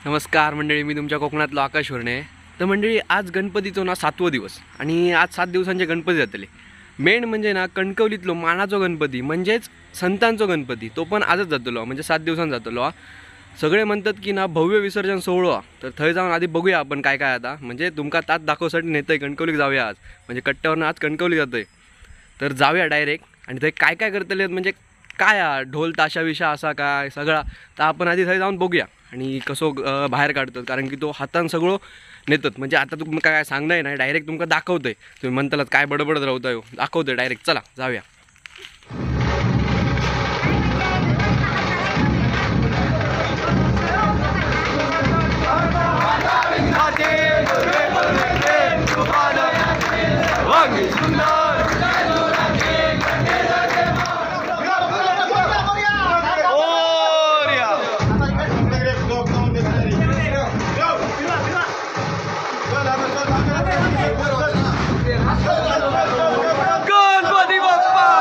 नमस्कार मंडळी, मी तुमच्या कोकणातलो आकाश वरणे। तर मंडळी आज गणपतीचो ना सातवो दिवस आणि आज 7 दिवसांचे गणपती जातले। मेन म्हणजे ना कणकवलीतलो मानाचो गणपती म्हणजेच संतांचो गणपती तो पण आजच जातलो, म्हणजे 7 दिवसांत जातलो। सगळे म्हणतात की ना भव्य विसर्जन सोहळो, तर थंय जाऊन आधी बघूया आपण काय काय आता, म्हणजे तुमका तात दाखवसाठी नेतय कणकवलीक जाऊया आज, म्हणजे कट्ट्यावरनं आज कणकवली जातोय, तर जाऊया डायरेक्ट। आणि थंय काय काय करतले म्हणजे काय ढोल ताशा विशा असा काय सगळा, तर आपण आधी थंय जाऊन बघूया आणि कसो बाहेर काढतात, कारण की तो हातान सगळं नेतात। म्हणजे आता तुमका काय सांगणार नाही, डायरेक्ट तुमका दाखवतोय, तुम्ही म्हणतालात काय बडबडत राहताय, दाखवतोय डायरेक्ट, चला जाऊया। गणपती बाप्पा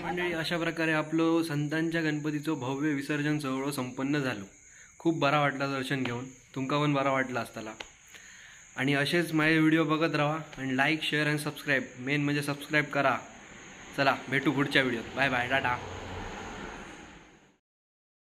मंडळी अशा प्रकारे आपलं संतांच्या गणपतीचं भव्य विसर्जन सोहळो संपन्न झालो। खूप बरा वाटला दर्शन घेऊन, तुमका पण बरा वाटला असताला। आणि असेच माझे व्हिडिओ बघत राहा आणि लाईक शेअर आणि सबस्क्राईब, मेन म्हणजे सबस्क्राईब करा। चला भेटू पुढच्या व्हिडिओत, बाय बाय, टाटा।